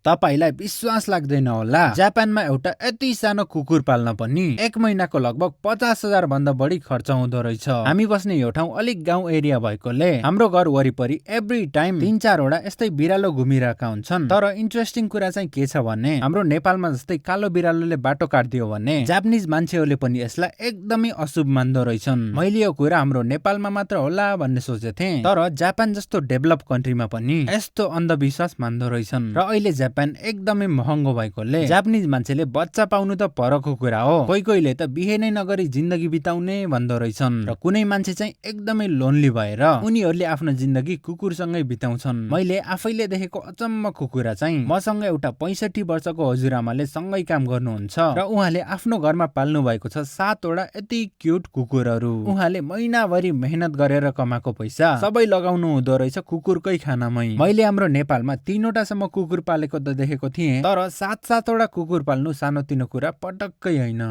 तपाईलाई विश्वास लाग्दैन होला, जापानमा एउटा यति सानो कुकुर पाल्न पनि 1 महिनाको लगभग 50,000 भन्दा बढी खर्च हुँदो रहेछ। हामी बस्ने यो ठाउँ अलिक गाउँ एरिया भएकोले हाम्रो घर वरिपरि एभ्री टाइम 3-4 वटा यस्तै बिरालो घुमिरहेका हुन्छन्। तर इन्ट्रेस्टिङ कुरा चाहिँ के छ भने हाम्रो नेपालमा जस्तै कालो बिरालोले बाटो काट्दियो भने जापानिज मान्छेहरूले पनि यसलाई एकदमै अशुभ मान्दो रहेछन्। मैले यो कुरा हाम्रो नेपालमा मात्र होला भन्ने सोचेथे, तर जापान जस्तो डेभलप कन्ट्रीमा पनि यस्तो अन्धविश्वास मान्दो रहेछन्। र अहिले जापान एकदमै महँगो भएकोले जापानिज मान्छेले बच्चा पाउनु त परको कुरा हो, कोहीले त बिहे नै नगरी जिन्दगी बिताउने भन्दो रहेछन्। र कुनै मान्छे चाहिँ एकदमै लोन्ली भएर उनीहरूले आफ्नो जिन्दगी कुकुरसँगै बिताउँछन्। मैले आफैले देखेको अचम्मको कुरा चाहिँ मसँग एउटा 65 वर्षको हजुरआमाले सँगै काम गर्नुहुन्छ र उहाँले आफ्नो घरमा पाल्नु भएको छ 7 वटा यति क्युट कुकुरहरू। उहाँले महिनाभरि मेहनत गरेर कमाएको पैसा सबै लगाउनु हुँदो रहेछ कुकुरकै खानामै। मैले हाम्रो नेपालमा 3 वटासम्म कुकुर पालेको त देखेको थिएँ, तर 7-7 वटा कुकुर पाल्नु सानोतिनो कुरा पटक्कै होइन।